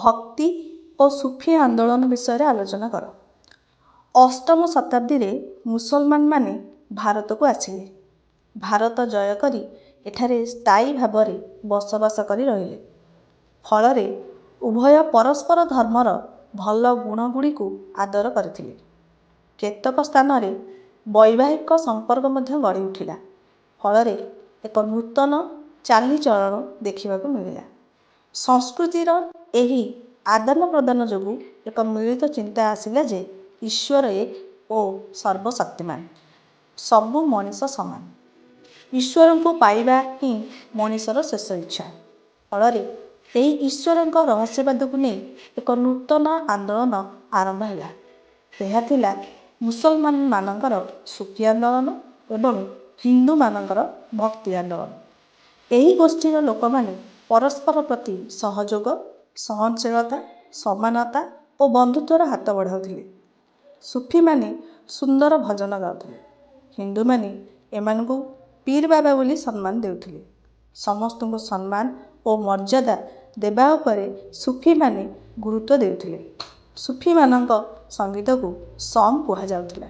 ଭକ୍ତି ଓ ସୁଫି ଆନ୍ଦୋଳନ ବିଷୟରେ ଆଲୋଚନା କର। ଅଷ୍ଟମ ଶତାବ୍ଦୀରେ ମୁସଲମାନମାନେ ଭାରତକୁ ଆସିଲେ। ଭାରତ ଜୟ କରି ଏଠାରେ ସ୍ଥାୟୀ ଭାବରେ ବସବାସ କରି ରହିଲେ। ଫଳରେ ଉଭୟ ପରସ୍ପର ଧର୍ମର ଭଲ ଗୁଣଗୁଡ଼ିକୁ ଆଦର କରିଥିଲେ। କେତେକ ସ୍ଥାନରେ ବୈବାହିକ ସମ୍ପର୍କ ମଧ୍ୟ ଗଢ଼ିଉଠିଲା। ଫଳରେ ଏକ ନୂତନ ଚାଲିଚଳଣ ଦେଖିବାକୁ ମିଳିଲା। ସଂସ୍କୃତିର ଏହି ଆଦାନପ୍ରଦାନ ଯୋଗୁଁ ଏକ ମିଳିତ ଚିନ୍ତା ଆସିଲା ଯେ ଈଶ୍ୱର ଏକ ଓ ସର୍ବଶକ୍ତିମାନ। ସବୁ ମଣିଷ ସମାନ। ଈଶ୍ୱରଙ୍କୁ ପାଇବା ହିଁ ମଣିଷର ଶେଷ ଇଚ୍ଛା। ଫଳରେ ଏହି ଈଶ୍ୱରଙ୍କ ରହସ୍ୟବାଦକୁ ନେଇ ଏକ ନୂତନ ଆନ୍ଦୋଳନ ଆରମ୍ଭ ହେଲା। ଏହା ଥିଲା ମୁସଲମାନମାନଙ୍କର ସୁଫି ଆନ୍ଦୋଳନ ଏବଂ ହିନ୍ଦୁମାନଙ୍କର ଭକ୍ତି ଆନ୍ଦୋଳନ। ଏହି ଗୋଷ୍ଠୀର ଲୋକମାନେ ପରସ୍ପର ପ୍ରତି ସହଯୋଗ, ସହନଶୀଳତା, ସମାନତା ଓ ବନ୍ଧୁତ୍ୱର ହାତ ବଢ଼ାଉଥିଲେ। ସୁଫିମାନେ ସୁନ୍ଦର ଭଜନ ଗାଉଥିଲେ। ହିନ୍ଦୁମାନେ ଏମାନଙ୍କୁ ପୀରବାବା ବୋଲି ସମ୍ମାନ ଦେଉଥିଲେ। ସମସ୍ତଙ୍କୁ ସମ୍ମାନ ଓ ମର୍ଯ୍ୟାଦା ଦେବା ଉପରେ ସୁଫିମାନେ ଗୁରୁତ୍ୱ ଦେଉଥିଲେ। ସୁଫିମାନଙ୍କ ସଙ୍ଗୀତକୁ ସମ୍ କୁହାଯାଉଥିଲା।